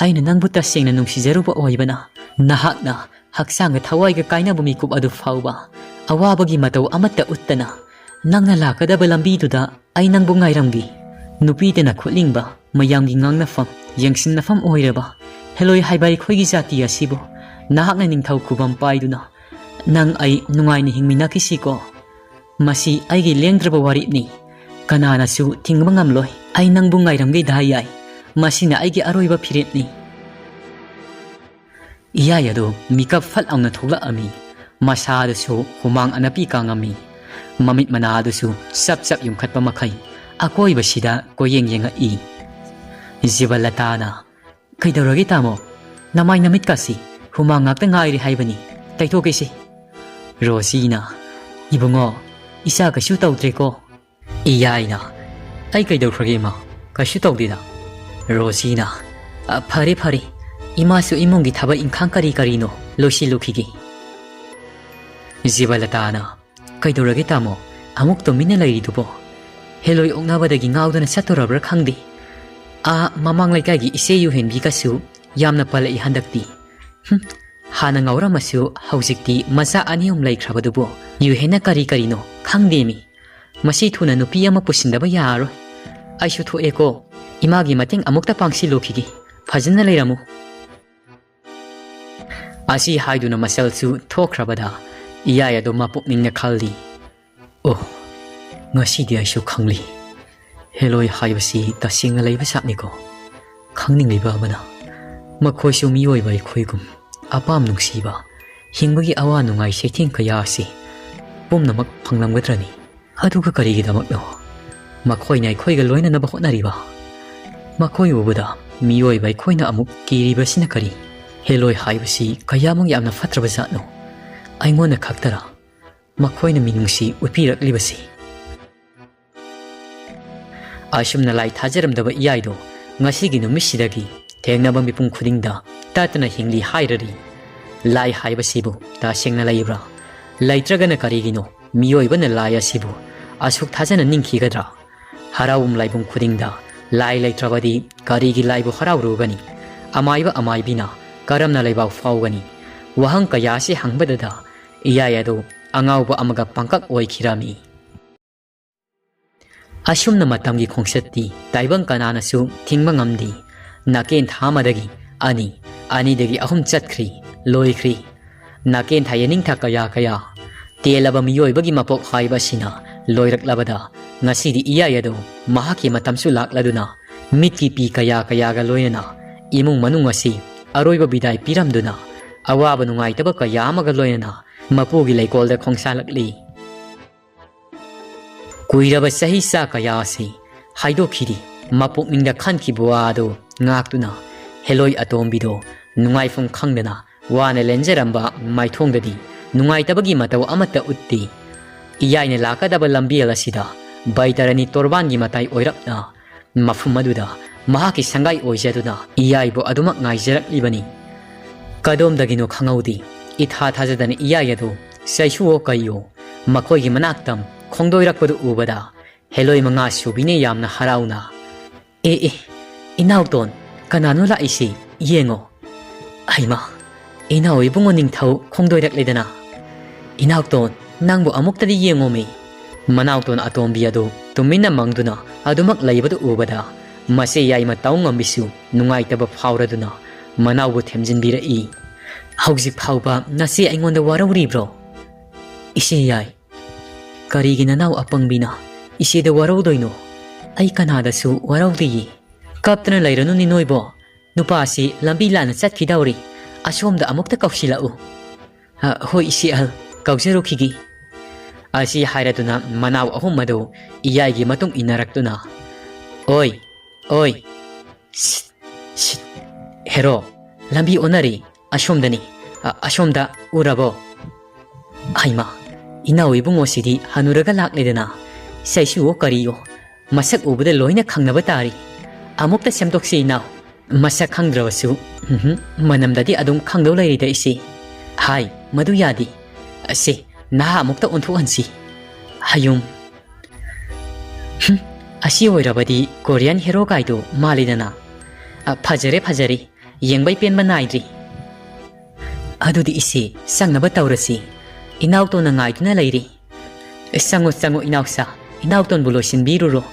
ꯑꯩꯅ ꯅꯪꯕꯨ ꯇꯁꯦꯡꯅ ꯅꯨꯡꯁꯤꯖꯔꯨꯕ ꯑꯣꯏꯕꯅ, ꯅꯍꯥꯛꯅ ꯍꯛꯆꯥꯡꯒ ꯊꯋꯥꯏꯒ ꯀꯥꯏꯅꯕ ꯃꯤꯀꯨꯞ ꯑꯗꯨ ꯐꯥꯎꯕ ꯑꯋꯥꯕꯒꯤ ꯃꯇꯧ ꯑꯃꯠꯇ ꯎꯠꯇꯅ, ꯅꯪꯅ ꯂꯥꯛꯀꯗꯕ ꯂꯝꯕꯤꯗꯨꯗ ꯑꯩ ꯅꯪꯕꯨ ꯉꯥꯏꯔꯝꯒꯦ꯫ ꯅꯨꯄꯤꯗꯅ ꯈꯨꯠꯂꯤꯡꯕ, ꯃꯌꯥꯝꯒꯤ ꯉꯥꯡꯅꯐꯝ, ꯌꯦꯡꯁꯤꯟꯅꯐꯝ ꯑꯣꯏꯔꯕ ꯍꯦꯂꯣꯏ ꯍꯥꯏꯕ ꯑꯩꯈꯣꯏꯒꯤ ꯖꯥꯇꯤ ꯑꯁꯤꯕꯨ ꯅꯍꯥꯛꯅ ꯅꯤꯡꯊꯧ ꯈꯨꯕꯝ ꯄꯥꯏꯗꯨꯅ ꯅꯪ ꯑꯩ ꯅꯨꯡꯉꯥꯏꯅ ꯍꯤꯡꯃꯤꯟꯅꯈꯤꯁꯤꯀꯣ꯫ ꯃꯁꯤ ꯑꯩꯒꯤ ꯂꯦꯡꯗ꯭ꯔꯕ ꯋꯥꯔꯦꯞꯅꯤ꯫ ꯀꯅꯥꯅꯁꯨ ꯊꯤꯡꯕ ꯉꯝꯂꯣꯏ꯫ ꯑꯩ ꯅꯪꯕꯨ ꯉꯥꯏꯔꯝꯒꯦꯗ ꯌꯥꯏ꯫ ꯃꯁꯤꯅ ꯑꯩꯒꯤ ꯑꯔꯣꯏꯕ ꯐꯤꯔꯦꯞꯅꯤ꯫ ꯏꯌꯥꯏ ꯑꯗꯨ ꯃꯤꯀꯞ ꯐꯠ ꯂꯥꯎꯅ ꯊꯣꯛꯂꯛꯑꯝꯃꯤ꯫ ꯃꯁꯥꯗꯨꯁꯨ ꯍꯨꯃꯥꯡ ꯑꯅꯞꯄꯤ ꯀꯥꯡꯉꯝꯃꯤ꯫ ꯃꯃꯤꯠ ꯃꯅꯥꯗꯨꯁꯨ ꯆꯞ ꯆꯞ ꯌꯨꯝꯈꯠꯄ ꯃꯈꯩ ꯑꯀꯣꯏꯕꯁꯤꯗ ꯀꯣꯏꯌꯦꯡ ꯌꯦꯡꯉꯛꯏ꯫ ꯖꯤꯕꯂꯇꯥꯅ, "ꯀꯩꯗꯧꯔꯒꯦ ꯇꯥꯃꯣ? ꯅꯃꯥꯏ ꯅꯃꯤꯠꯀꯥꯁꯤ ꯍꯨꯃꯥꯡ ꯉꯥꯛꯇ ꯉꯥꯏꯔꯦ ꯍꯥꯏꯕꯅꯤ꯫ ꯇꯩꯊꯣꯛꯀꯦꯁꯦ꯫" ꯔꯣꯖꯤꯅ, "ꯏꯕꯨꯡꯉꯣ, ꯏꯆꯥ ꯀꯩꯁꯨ ꯇꯧꯗ꯭ꯔꯦꯀꯣ?" ꯏꯌꯥꯏꯅ, "ꯑꯩ ꯀꯩꯗꯧꯈ꯭ꯔꯒꯦ ꯏꯃꯥ? ꯀꯩꯁꯨ ꯇꯧꯗꯦꯗ꯫" ꯔꯣꯖꯤꯅ, "ꯑ, ꯐꯔꯦ ꯐꯔꯦ, ꯏꯃꯥꯁꯨ ꯏꯃꯨꯡꯒꯤ ꯊꯕꯛ ꯏꯪꯈꯥꯡ ꯀꯔꯤ ꯀꯔꯤꯅꯣ ꯂꯣꯏꯁꯤꯜꯂꯨꯈꯤꯒꯦ꯫" ꯖꯤꯕꯂꯇꯥꯅ, "ꯀꯩꯗꯧꯔꯒꯦ ꯇꯥꯃꯣ? ꯑꯃꯨꯛ ꯇꯨꯃꯤꯟꯅ ꯂꯩꯔꯤꯗꯨꯕꯣ? ꯍꯦꯂꯣꯏ ꯑꯣꯛꯅꯕꯗꯒꯤ ꯉꯥꯎꯗꯅ ꯆꯠꯇꯣꯔꯕ꯭ꯔꯥ ꯈꯪꯗꯦ꯫ ꯑꯥ ꯃꯃꯥꯡ ꯂꯩꯀꯥꯏꯒꯤ ꯏꯆꯦ ꯌꯨꯍꯦꯟꯕꯤꯒꯁꯨ ꯌꯥꯝꯅ ꯄꯜꯂꯛꯏ ꯍꯟꯗꯛꯇꯤ꯫ ꯍꯨꯝ, ꯍꯥꯟꯅ ꯉꯥꯎꯔꯝꯃꯁꯨ ꯍꯧꯖꯤꯛꯇꯤ ꯃꯆꯥ ꯑꯅꯤ ꯑꯍꯨꯝ ꯂꯩꯈ꯭ꯔꯕꯗꯨꯕꯨ ꯌꯨꯍꯦꯟꯅ ꯀꯔꯤ ꯀꯔꯤꯅꯣ ꯈꯪꯗꯦꯃꯤ꯫ ꯃꯁꯤ ꯊꯨꯅ ꯅꯨꯄꯤ ꯑꯃ ꯄꯨꯁꯤꯟꯗꯕ ꯌꯥꯔꯔꯣꯏ꯫ ꯑꯩꯁꯨ ꯊꯣꯛꯑꯦꯀꯣ꯫ ꯏꯃꯥꯒꯤ ꯃꯇꯦꯡ ꯑꯃꯨꯛꯇ ꯄꯥꯡꯁꯤꯜꯂꯨꯈꯤꯒꯦ꯫ ꯐꯖꯅ ꯂꯩꯔꯝꯃꯨ꯫" ꯑꯁꯤ ꯍꯥꯏꯗꯨꯅ ꯃꯆꯜꯁꯨ ꯊꯣꯛꯈ꯭ꯔꯕꯗ ꯏꯌꯥꯏ ꯑꯗꯨ ꯃꯄꯨꯛꯅꯤꯡꯅ ꯈꯜꯂꯤ, "ꯑꯣ, ꯉꯁꯤꯗꯤ ꯑꯩꯁꯨ ꯈꯪꯂꯤ꯫ ꯍꯦꯂꯣꯏ ꯍꯥꯏꯕꯁꯤ ꯇꯁꯦꯡꯅ ꯂꯩꯕ ꯖꯥꯠꯅꯤꯀꯣ꯫" ꯈꯪꯅꯤꯡꯂꯤꯕ ꯑꯃꯅ, ꯃꯈꯣꯏꯁꯨ ꯃꯤꯑꯣꯏꯕ ꯑꯩꯈꯣꯏꯒꯨꯝ ꯑꯄꯥꯝ ꯅꯨꯡꯁꯤꯕ, ꯍꯤꯡꯕꯒꯤ ꯑꯋꯥ ꯅꯨꯡꯉꯥꯏ ꯆꯩꯊꯦꯡ ꯀꯌꯥ ꯑꯁꯤ ꯄꯨꯝꯅꯃꯛ ꯐꯪꯂꯝꯒꯗ꯭ꯔꯅꯤ? ꯑꯗꯨꯒ ꯀꯔꯤꯒꯤꯗꯃꯛꯅꯣ ꯃꯈꯣꯏꯅ ꯑꯩꯈꯣꯏꯒ ꯂꯣꯏꯅꯅꯕ ꯍꯣꯠꯅꯔꯤꯕ? ꯃꯈꯣꯏ ꯎꯕꯗ ꯃꯤꯑꯣꯏꯕ ꯑꯩꯈꯣꯏꯅ ꯑꯃꯨꯛ ꯀꯤꯔꯤꯕꯁꯤꯅ ꯀꯔꯤ? ꯍꯦꯂꯣꯏ ꯍꯥꯏꯕꯁꯤ ꯀꯌꯥꯃꯨꯛ ꯌꯥꯝꯅ ꯐꯠꯇ꯭ꯔꯕ ꯖꯥꯠꯅꯣ? ꯑꯩꯉꯣꯟꯗ ꯈꯛꯇꯔ ꯃꯈꯣꯏꯅ ꯃꯤꯅꯨꯡꯁꯤ ꯎꯠꯄꯤꯔꯛꯂꯤꯕꯁꯤ? ꯑꯁꯨꯝꯅ ꯂꯥꯏ ꯊꯥꯖꯔꯝꯗꯕ ꯏꯌꯥꯏꯗꯣ ꯉꯁꯤꯒꯤ ꯅꯨꯃꯤꯠꯁꯤꯗꯒꯤ ꯊꯦꯡꯅꯕ ꯃꯤꯄꯨꯝ ꯈꯨꯗꯤꯡꯗ ꯇꯠꯇꯅ ꯍꯤꯡꯂꯤ ꯍꯥꯏꯔꯔꯤ꯫ ꯂꯥꯏ ꯍꯥꯏꯕꯁꯤꯕꯨ ꯇꯁꯦꯡꯅ ꯂꯩꯕ꯭ꯔꯥ? ꯂꯩꯇ꯭ꯔꯒꯅ ꯀꯔꯤꯒꯤꯅꯣ ꯃꯤꯑꯣꯏꯕꯅ ꯂꯥꯏ ꯑꯁꯤꯕꯨ ꯑꯁꯨꯛ ꯊꯥꯖꯅ ꯅꯤꯡꯈꯤꯒꯗ꯭ꯔꯥ? ꯍꯔꯥꯎꯕꯨꯝ ꯂꯥꯏꯕꯨꯡ ꯈꯨꯗꯤꯡꯗ ꯂꯥꯏ ꯂꯩꯇ꯭ꯔꯕꯗꯤ ꯀꯔꯤꯒꯤ ꯂꯥꯏꯕꯨ ꯍꯔꯥꯎꯔꯨꯒꯅꯤ? ꯑꯃꯥꯏꯕ ꯑꯃꯥꯏꯕꯤꯅ ꯀꯔꯝꯅ ꯂꯩꯕꯥꯛ ꯐꯥꯎꯒꯅꯤ? ꯋꯥꯍꯪ ꯀꯌꯥ ꯑꯁꯤ ꯍꯪꯕꯗꯗ ꯏꯌꯥꯏ ꯑꯗꯨ ꯑꯉꯥꯎꯕ ꯑꯃꯒ ꯄꯪꯀꯛ ꯑꯣꯏꯈꯤꯔꯝꯃꯤ꯫ ꯑꯁꯨꯝꯅ ꯃꯇꯝꯒꯤ ꯈꯣꯡꯆꯠꯇꯤ ꯇꯥꯏꯕꯪ ꯀꯅꯥꯅꯁꯨ ꯊꯤꯡꯕ ꯉꯝꯗꯦ꯫ ꯅꯥꯀꯦꯟ ꯊꯥ ꯑꯃꯗꯒꯤ ꯑꯅꯤ, ꯑꯅꯤꯗꯒꯤ ꯑꯍꯨꯝ ꯆꯠꯈ꯭ꯔꯤ, ꯂꯣꯏꯈ꯭ꯔꯤ꯫ ꯅꯥꯀꯦꯟ ꯊꯥ ꯌꯦꯅꯤꯡꯊꯥ ꯀꯌꯥ ꯀꯌꯥ ꯇꯦꯜꯂꯕ ꯃꯤꯑꯣꯏꯕꯒꯤ ꯃꯄꯣꯛ ꯍꯥꯏꯕ ꯑꯁꯤꯅ ꯂꯣꯏꯔꯛꯂꯕꯗ ꯉꯁꯤꯗꯤ ꯏꯌꯥꯏ ꯑꯗꯨ ꯃꯍꯥꯛꯀꯤ ꯃꯇꯝꯁꯨ ꯂꯥꯛꯂꯗꯨꯅ ꯃꯤꯠꯀꯤ ꯄꯤ ꯀꯌꯥ ꯀꯌꯥꯒ ꯂꯣꯏꯅꯅ ꯏꯃꯨꯡ ꯃꯅꯨꯡ ꯑꯁꯤ ꯑꯔꯣꯏꯕ ꯕꯤꯗꯥꯏ ꯄꯤꯔꯝꯗꯨꯅ ꯑꯋꯥꯕ ꯅꯨꯡꯉꯥꯏꯇꯕ ꯀꯌꯥ ꯑꯃꯒ ꯂꯣꯏꯅꯅ ꯃꯄꯨꯒꯤ ꯂꯩꯀꯣꯜꯗ ꯈꯣꯡꯁꯥꯜꯂꯛꯂꯤ꯫ ꯀꯨꯏꯔꯕ ꯆꯍꯤ ꯆꯥ ꯀꯌꯥ ꯑꯁꯤ ꯍꯥꯏꯗꯣꯛꯈꯤꯗꯦ꯫ ꯃꯄꯨꯛꯅꯤꯡꯗ ꯈꯟꯈꯤꯕ ꯋꯥ ꯑꯗꯨ ꯉꯥꯛꯇꯨꯅ ꯍꯦꯂꯣꯏ ꯑꯇꯣꯝꯕꯤꯗꯣ ꯅꯨꯡꯉꯥꯏꯐꯝ ꯈꯪꯗꯅ ꯋꯥꯅ ꯂꯦꯟꯖꯔꯝꯕ ꯃꯥꯏꯊꯣꯡꯗꯗꯤ ꯅꯨꯡꯉꯥꯏꯇꯕꯒꯤ ꯃꯇꯧ ꯑꯃꯠꯇ ꯎꯠꯇꯦ꯫ ꯏꯌꯥꯏꯅ ꯂꯥꯛꯀꯗꯕ ꯂꯝꯕꯦꯜ ꯑꯁꯤꯗ ꯕꯩꯇꯔꯅꯤ ꯇꯣꯔꯕꯥꯟꯒꯤ ꯃꯇꯥꯏ ꯑꯣꯏꯔꯞꯅ ꯃꯐꯝ ꯑꯗꯨꯗ ꯃꯍꯥꯛꯀꯤ ꯁꯪꯒꯥꯏ ꯑꯣꯏꯖꯗꯨꯅ ꯏꯌꯥꯏꯕꯨ ꯑꯗꯨꯃꯛ ꯉꯥꯏꯖꯔꯛꯂꯤꯕꯅꯤ꯫ ꯀꯗꯣꯝꯗꯒꯤꯅꯣ ꯈꯪꯍꯧꯗꯦ, ꯏꯊꯥ ꯊꯥꯖꯗꯅ ꯏꯌꯥꯏ ꯑꯗꯨ ꯆꯩꯁꯨꯑꯣ ꯀꯩꯌꯣ ꯃꯈꯣꯏꯒꯤ ꯃꯅꯥꯛꯇ ꯈꯣꯡꯗꯣꯏꯔꯛꯄꯗꯨ ꯎꯕꯗ ꯍꯦꯂꯣꯏ ꯃꯉꯥ ꯁꯨꯕꯤꯅ ꯌꯥꯝꯅ ꯍꯔꯥꯎꯅ, "ꯑꯦ ꯑꯦ, ꯏꯅꯥꯎꯇꯣꯟ, ꯀꯅꯥꯅꯣ ꯂꯥꯛꯏꯁꯤ? ꯌꯦꯡꯉꯣ꯫ ꯍꯩꯃꯥ, ꯏꯅꯥꯎ ꯏꯕꯨꯡꯉꯣ ꯅꯤꯡꯊꯧ ꯈꯣꯡꯗꯣꯏꯔꯛꯂꯦꯗꯅ꯫ ꯏꯅꯥꯎꯇꯣꯟ, ꯅꯪꯕꯨ ꯑꯃꯨꯛꯇꯗꯤ ꯌꯦꯡꯉꯣꯃꯤ!" ꯃꯅꯥꯎꯇꯣꯟ ꯑꯇꯣꯝꯕꯤ ꯑꯗꯨ ꯇꯨꯃꯤꯟꯅ ꯃꯪꯗꯨꯅ ꯑꯗꯨꯃꯛ ꯂꯩꯕꯗꯨ ꯎꯕꯗ ꯃꯆꯦ ꯌꯥꯏꯃ ꯇꯧ ꯉꯝꯕꯤꯁꯨ ꯅꯨꯡꯉꯥꯏꯇꯕ ꯐꯥꯎꯔꯗꯨꯅ ꯃꯅꯥꯎꯕꯨ ꯊꯦꯝꯖꯤꯟꯕꯤꯔꯛꯏ꯫ "ꯍꯧꯖꯤꯛ ꯐꯥꯎꯕ ꯅꯆꯦ ꯑꯩꯉꯣꯟꯗ ꯋꯥꯔꯧꯔꯤꯕ꯭ꯔꯣ?" "ꯏꯆꯦ ꯌꯥꯏ, ꯀꯔꯤꯒꯤ ꯅꯅꯥꯎ ꯑꯄꯪꯕꯤꯅ ꯏꯆꯦꯗ ꯋꯥꯔꯧꯗꯣꯏꯅꯣ? ꯑꯩ ꯀꯅꯥꯗꯁꯨ ꯋꯥꯔꯧꯗꯤꯌꯦ꯫" "ꯀꯞꯇꯅ ꯂꯩꯔꯅꯨꯅꯦ ꯅꯣꯏꯕꯣ꯫ ꯅꯨꯄꯥꯁꯤ ꯂꯝꯕꯤ ꯂꯥꯟꯅ ꯆꯠꯈꯤꯗꯧꯔꯤ꯫ ꯑꯁꯣꯝꯗ ꯑꯃꯨꯛꯇ ꯀꯧꯁꯤꯜꯂꯛꯎ꯫" "ꯑ, ꯍꯣꯏ ꯏꯆꯦ ꯑꯍꯜ, ꯀꯧꯖꯔꯨꯈꯤꯒꯦ꯫" ꯑꯁꯤ ꯍꯥꯏꯔꯗꯨꯅ ꯃꯅꯥꯎ ꯑꯍꯨꯝ ꯑꯗꯨ ꯏꯌꯥꯏꯒꯤ ꯃꯇꯨꯡ ꯏꯟꯅꯔꯛꯇꯨꯅ, "ꯑꯣꯏ, ꯑꯣꯏ, ꯁꯤꯠ, ꯁꯤꯠ, ꯍꯦꯔꯣ, ꯂꯝꯕꯤ ꯑꯣꯟꯅꯔꯦ, ꯑꯁꯣꯝꯗꯅꯤ, ꯑ, ꯑꯁꯣꯝꯗ ꯎꯔꯕꯣ?" "ꯍꯩꯃꯥ, ꯏꯅꯥꯎ ꯏꯕꯨꯡꯉꯣꯁꯤꯗꯤ ꯍꯅꯨꯔꯒ ꯂꯥꯛꯂꯦꯗꯅ, ꯆꯩꯁꯨꯑꯣ ꯀꯔꯤꯌꯣ, ꯃꯁꯛ ꯎꯕꯗ ꯂꯣꯏꯅ ꯈꯪꯅꯕ ꯇꯥꯔꯤ꯫ ꯑꯃꯨꯛꯇ ꯁꯦꯝꯗꯣꯛꯁꯤ ꯏꯅꯥꯎ꯫ ꯃꯁꯛ ꯈꯪꯗ꯭ꯔꯕꯁꯨ, ꯎꯝꯍꯨꯝ, ꯃꯅꯝꯗꯗꯤ ꯑꯗꯨꯝ ꯈꯪꯗꯧ ꯂꯩꯔꯤꯗ ꯏꯆꯦ꯫ ꯍꯥꯏ, ꯃꯗꯨ ꯌꯥꯗꯦ꯫ ꯑꯁꯦ, ꯅꯍꯥ ꯑꯃꯨꯛꯇ ꯑꯣꯟꯊꯣꯛꯍꯟꯁꯤ꯫ ꯍꯌꯨꯝ꯫ ꯍꯨꯝ, ꯑꯁꯤ ꯑꯣꯏꯔꯕꯗꯤ Korean hero ꯀꯥꯏꯗꯣ ꯃꯥꯜꯂꯤꯗꯅ꯫ ꯑ, ꯐꯖꯔꯦ, ꯐꯖꯔꯦ꯫ ꯌꯦꯡꯕꯩ ꯄꯦꯟꯕ ꯅꯥꯏꯗ꯭ꯔꯤ꯫ ꯑꯗꯨꯗꯤ ꯏꯆꯦ, ꯆꯪꯅꯕ ꯇꯧꯔꯁꯤ꯫ ꯏꯅꯥꯎꯇꯣꯟꯅ ꯉꯥꯏꯗꯨꯅ ꯂꯩꯔꯤ꯫ ꯆꯪꯉꯣ, ꯆꯪꯉꯣ ꯏꯅꯥꯎꯁꯥ, ꯏꯅꯥꯎꯇꯣꯟꯕꯨ ꯂꯣꯏꯁꯤꯟꯕꯤꯔꯨꯔꯣ꯫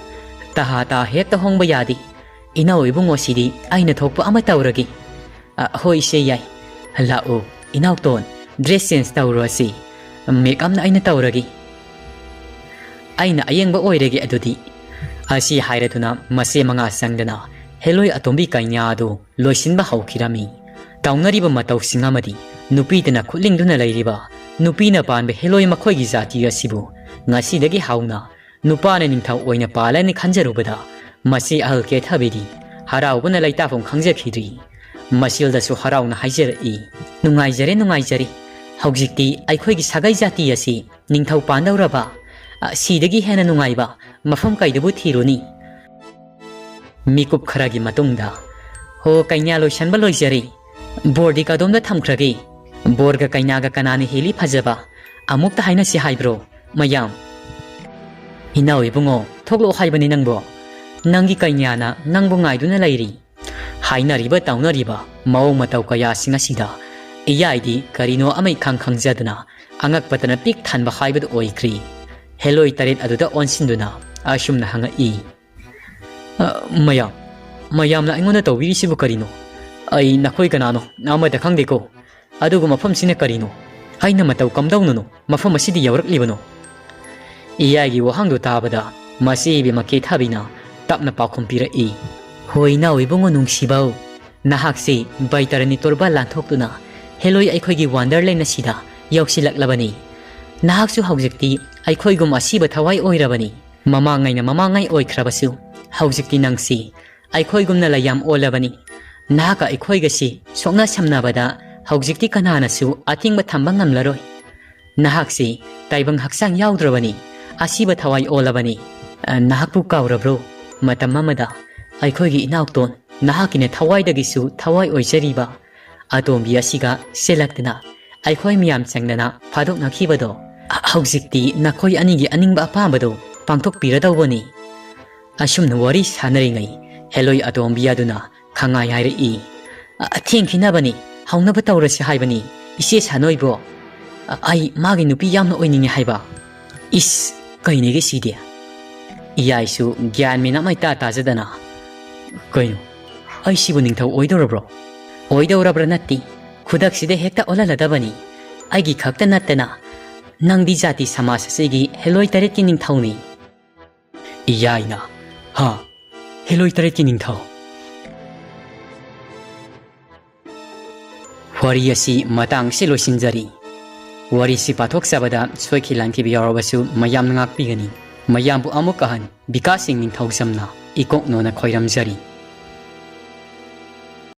ꯇꯍꯥ ꯇꯥ ꯍꯦꯛꯇ ꯍꯣꯡꯕ ꯌꯥꯗꯦ꯫ ꯏꯅꯥꯎ ꯏꯕꯨꯡꯉꯣꯁꯤꯗꯤ ꯑꯩꯅ ꯊꯣꯛꯄ ꯑꯃ ꯇꯧꯔꯒꯦ꯫ ꯑ, ꯍꯣꯏ ꯏꯆꯦ ꯌꯥꯏ꯫ ꯂꯥꯛꯑꯣ ꯏꯅꯥꯎꯇꯣꯟ, dress change ꯇꯧꯔꯨꯔꯁꯤ꯫ Make upꯅ ꯑꯩꯅ ꯇꯧꯔꯒꯦ꯫ ꯑꯩꯅ ꯑꯌꯦꯡꯕ ꯑꯣꯏꯔꯒꯦ ꯑꯗꯨꯗꯤ꯫ ꯑꯁꯤ ꯍꯥꯏꯔꯗꯨꯅ ꯃꯆꯦ ꯃꯉꯥ ꯆꯪꯗꯅ ꯍꯦꯂꯣꯏ ꯑꯇꯣꯝꯕꯤ ꯀꯩꯅꯥ ꯑꯗꯨ ꯂꯣꯏꯁꯤꯟꯕ ꯍꯧꯈꯤꯔꯝꯃꯤ꯫ ꯇꯧꯅꯔꯤꯕ ꯃꯇꯧꯁꯤꯡ ꯑꯃꯗꯤ ꯅꯨꯄꯤꯗꯅ ꯈꯨꯠꯂꯤꯡꯗꯨꯅ ꯂꯩꯔꯤꯕ ꯅꯨꯄꯤꯅ ꯄꯥꯟꯕ ꯍꯦꯂꯣꯏ ꯃꯈꯣꯏꯒꯤ ꯖꯥꯇꯤ ꯑꯁꯤꯕꯨ ꯉꯁꯤꯗꯒꯤ ꯍꯧꯅ ꯅꯨꯄꯥꯅ ꯅꯤꯡꯊꯧ ꯑꯣꯏꯅ ꯄꯥꯜꯂꯅꯤ ꯈꯟꯖꯔꯨꯕꯗ ꯃꯁꯤ ꯑꯍꯜ ꯀꯦꯊꯕꯤꯗꯤ ꯍꯔꯥꯎꯕꯅ ꯂꯩꯇꯥꯐꯝ ꯈꯪꯖꯈꯤꯗ꯭ꯔꯤ꯫ ꯃꯁꯤꯜꯗꯁꯨ ꯍꯔꯥꯎꯅ ꯍꯥꯏꯖꯔꯛꯏ, "ꯅꯨꯡꯉꯥꯏꯖꯔꯦ, ꯅꯨꯡꯉꯥꯏꯖꯔꯦ꯫ ꯍꯧꯖꯤꯛꯇꯤ ꯑꯩꯈꯣꯏꯒꯤ ꯁꯥꯒꯩ ꯖꯥꯇꯤ ꯑꯁꯤ ꯅꯤꯡꯊꯧ ꯄꯥꯟꯗꯧꯔꯕ, ꯑ, ꯁꯤꯗꯒꯤ ꯍꯦꯟꯅ ꯅꯨꯡꯉꯥꯏꯕ ꯃꯐꯝ ꯀꯩꯗꯕꯨ ꯊꯤꯔꯨꯅꯤ?" ꯃꯤꯀꯨꯞ ꯈꯔꯒꯤ ꯃꯇꯨꯡꯗ, "ꯍꯣ, ꯀꯩꯅꯥ ꯂꯣꯏꯁꯟꯕ ꯂꯣꯏꯖꯔꯦ꯫ ꯕꯣꯔꯗꯤ ꯀꯗꯣꯝꯗ ꯊꯝꯈ꯭ꯔꯒꯦ? ꯕꯣꯔꯒ ꯀꯩꯅꯥꯒ ꯀꯅꯥꯅ ꯍꯦꯜꯂꯤ ꯐꯖꯕ? ꯑꯃꯨꯛꯇ ꯍꯥꯏꯅꯁꯤ ꯍꯥꯏꯕ꯭ꯔꯣ, ꯃꯌꯥꯝ?" "ꯏꯅꯥꯎ ꯏꯕꯨꯡꯉꯣ, ꯊꯣꯛꯂꯛꯑꯣ ꯍꯥꯏꯕꯅꯤ ꯅꯪꯕꯣ꯫ ꯅꯪꯒꯤ ꯀꯩꯅꯥꯅ ꯅꯪꯕꯨ ꯉꯥꯏꯗꯨꯅ ꯂꯩꯔꯤ꯫" ꯍꯥꯏꯅꯔꯤꯕ ꯇꯧꯅꯔꯤꯕ ꯃꯑꯣꯡ ꯃꯇꯧ ꯀꯌꯥꯁꯤꯡ ꯑꯁꯤꯗ ꯏꯌꯥꯏꯗꯤ ꯀꯔꯤꯅꯣ ꯑꯃ ꯏꯈꯪ ꯈꯪꯖꯗꯅ ꯑꯉꯛꯄꯇꯅ ꯄꯤꯛ ꯊꯟꯕ ꯍꯥꯏꯕꯗꯨ ꯑꯣꯏꯈ꯭ꯔꯤ꯫ ꯍꯦꯂꯣꯏ ꯇꯔꯦꯠ ꯑꯗꯨꯗ ꯑꯣꯟꯁꯤꯟꯗꯨꯅ ꯑꯁꯨꯝꯅ ꯍꯪꯉꯛꯏ, "ꯑ, ꯃꯌꯥꯝ, ꯃꯌꯥꯝꯅ ꯑꯩꯉꯣꯟꯗ ꯇꯧꯕꯤꯔꯤꯁꯤꯕꯨ ꯀꯔꯤꯅꯣ? ꯑꯩ ꯅꯈꯣꯏ ꯀꯅꯥꯅꯣ ꯑꯃꯠꯇ ꯈꯪꯗꯦꯀꯣ꯫ ꯑꯗꯨꯒ ꯃꯐꯝꯁꯤꯅ ꯀꯔꯤꯅꯣ? ꯑꯩꯅ ꯃꯇꯧ ꯀꯝꯗꯧꯅꯅꯣ ꯃꯐꯝ ꯑꯁꯤꯗ ꯌꯧꯔꯛꯂꯤꯕꯅꯣ?" ꯏꯌꯥꯏꯒꯤ ꯋꯥꯍꯪꯗꯨ ꯇꯥꯕꯗ ꯃꯁꯤ ꯏꯕꯦꯝꯃ ꯀꯦꯊꯕꯤꯅ ꯇꯞꯅ ꯄꯥꯎꯈꯨꯝ ꯄꯤꯔꯛꯏ, "ꯍꯣꯏ ꯏꯅꯥꯎ ꯏꯕꯨꯡꯉꯣ ꯅꯨꯡꯁꯤꯕꯧ, ꯅꯍꯥꯛꯁꯤ ꯕꯩꯇꯔꯅꯤ ꯇꯣꯔꯕꯥꯟ ꯂꯥꯟꯊꯣꯛꯇꯨꯅ ꯍꯦꯂꯣꯏ ꯑꯩꯈꯣꯏꯒꯤ ꯋꯥꯟꯗꯔꯂꯦꯟ ꯑꯁꯤꯗ ꯌꯧꯁꯤꯜꯂꯛꯂꯕꯅꯤ꯫ ꯅꯍꯥꯛꯁꯨ ꯍꯧꯖꯤꯛꯇꯤ ꯑꯩꯈꯣꯏꯒꯨꯝ ꯑꯁꯤꯕ ꯊꯋꯥꯏ ꯑꯣꯏꯔꯕꯅꯤ꯫ ꯃꯃꯥꯡꯉꯩꯅ ꯃꯃꯥꯡꯉꯩ ꯑꯣꯏꯈ꯭ꯔꯕꯁꯨ ꯍꯧꯖꯤꯛꯇꯤ ꯅꯪꯁꯤ ꯑꯩꯈꯣꯏꯒꯨꯝꯅ ꯂꯩꯌꯥꯝ ꯑꯣꯜꯂꯕꯅꯤ꯫ ꯅꯍꯥꯛꯀ ꯑꯩꯈꯣꯏꯒꯁꯤ ꯁꯣꯛꯅ ꯁꯝꯅꯕꯗ ꯍꯧꯖꯤꯛꯇꯤ ꯀꯅꯥꯅꯁꯨ ꯑꯊꯤꯡꯕ ꯊꯝꯕ ꯉꯝꯂꯔꯣꯏ꯫ ꯅꯍꯥꯛꯁꯤ ꯇꯥꯏꯕꯪ ꯍꯛꯆꯥꯡ ꯌꯥꯎꯗ꯭ꯔꯕꯅꯤ, ꯑꯁꯤꯕ ꯊꯋꯥꯏ ꯑꯣꯜꯂꯕꯅꯤ꯫ ꯑ, ꯅꯍꯥꯛꯄꯨ ꯀꯥꯎꯔꯕ꯭ꯔꯣ? ꯃꯇꯝ ꯑꯃꯗ ꯑꯩꯈꯣꯏꯒꯤ ꯏꯅꯥꯎꯇꯣꯟ, ꯅꯍꯥꯛꯀꯤꯅ ꯊꯋꯥꯏꯗꯒꯤꯁꯨ ꯊꯋꯥꯏ ꯑꯣꯏꯖꯔꯤꯕ ꯑꯇꯣꯝꯕꯤ ꯑꯁꯤꯒ ꯆꯦꯜꯂꯛꯇꯅ ꯑꯩꯈꯣꯏ ꯃꯌꯥꯝ ꯆꯪꯗꯅ ꯐꯥꯗꯣꯛꯅꯈꯤꯕꯗꯣ꯫ ꯍ-, ꯍꯧꯖꯤꯛꯇꯤ ꯅꯈꯣꯏ ꯑꯅꯤꯒꯤ ꯑꯅꯤꯡꯕ ꯑꯄꯥꯝꯕꯗꯣ ꯄꯥꯡꯊꯣꯛꯄꯤꯔꯗꯧꯕꯅꯤ꯫ ꯑꯁꯨꯝꯅ ꯋꯥꯔꯤ ꯁꯥꯟꯅꯔꯤꯉꯩ ꯍꯦꯂꯣꯏ ꯑꯇꯣꯝꯕꯤ ꯑꯗꯨꯅ ꯈꯪꯉꯥꯏ ꯍꯥꯏꯔꯛꯏ꯫ "ꯑ, ꯊꯦꯡꯈꯤꯅꯕꯅꯤ, ꯍꯧꯅꯕ ꯇꯧꯔꯁꯤ ꯍꯥꯏꯕꯅꯤ, ꯏꯆꯦ ꯁꯥꯅꯣꯏꯕꯣ꯫ ꯑ, ꯑꯩ ꯃꯥꯒꯤ ꯅꯨꯄꯤ ꯌꯥꯝꯅ ꯑꯣꯏꯅꯤꯡꯉꯤ ꯍꯥꯏꯕ꯫" "ꯏꯁ, ꯀꯩꯅꯦꯒꯦ ꯁꯤꯗꯤ?" ꯏꯌꯥꯏꯁꯨ ꯒ꯭ꯌꯥꯟ ꯃꯦꯟ ꯑꯃ ꯏꯇꯥ ꯇꯥꯖꯗꯅ, "ꯀꯩꯅꯣ, ꯑꯩꯁꯤꯕꯨ ꯅꯤꯡꯊꯧ ꯑꯣꯏꯗꯧꯔꯕ꯭ꯔꯣ?" "ꯑꯣꯏꯗꯧꯔꯕ꯭ꯔꯥ ꯅꯠꯇꯦ, ꯈꯨꯗꯛꯁꯤꯗ ꯍꯦꯛꯇ ꯑꯣꯜꯍꯜꯂꯗꯕꯅꯤ꯫ ꯑꯩꯒꯤ ꯈꯛꯇ ꯅꯠꯇꯅ ꯅꯪꯗꯤ ꯖꯥꯇꯤ ꯁꯃꯥꯖ ꯑꯁꯤꯒꯤ ꯍꯦꯂꯣꯏ ꯇꯔꯦꯠꯀꯤ ꯅꯤꯡꯊꯧꯅꯤ꯫" ꯏꯌꯥꯏꯅ, "ꯍꯥ? ꯍꯦꯂꯣꯏ ꯇꯔꯦꯠꯀꯤ ꯅꯤꯡꯊꯧ?" ꯋꯥꯔꯤ ꯑꯁꯤ ꯃꯇꯥꯡ ꯑꯁꯤ ꯂꯣꯏꯁꯤꯟꯖꯔꯤ꯫ ꯋꯥꯔꯤꯁꯤ ꯄꯥꯊꯣꯛꯆꯕꯗ ꯁꯣꯏꯈꯤ ꯂꯥꯟꯈꯤꯕ ꯌꯥꯎꯔꯕꯁꯨ ꯃꯌꯥꯝꯅ ꯉꯥꯛꯄꯤꯒꯅꯤ꯫ ꯃꯌꯥꯝꯕꯨ ꯑꯃꯨꯛꯀ ꯍꯟ ꯕꯤꯀꯥꯁ ꯁꯤꯡ ꯅꯤꯡꯊꯧꯖꯝꯅ ꯏꯀꯣꯛ ꯅꯣꯟꯅ ꯈꯣꯏꯔꯝꯖꯔꯤ꯫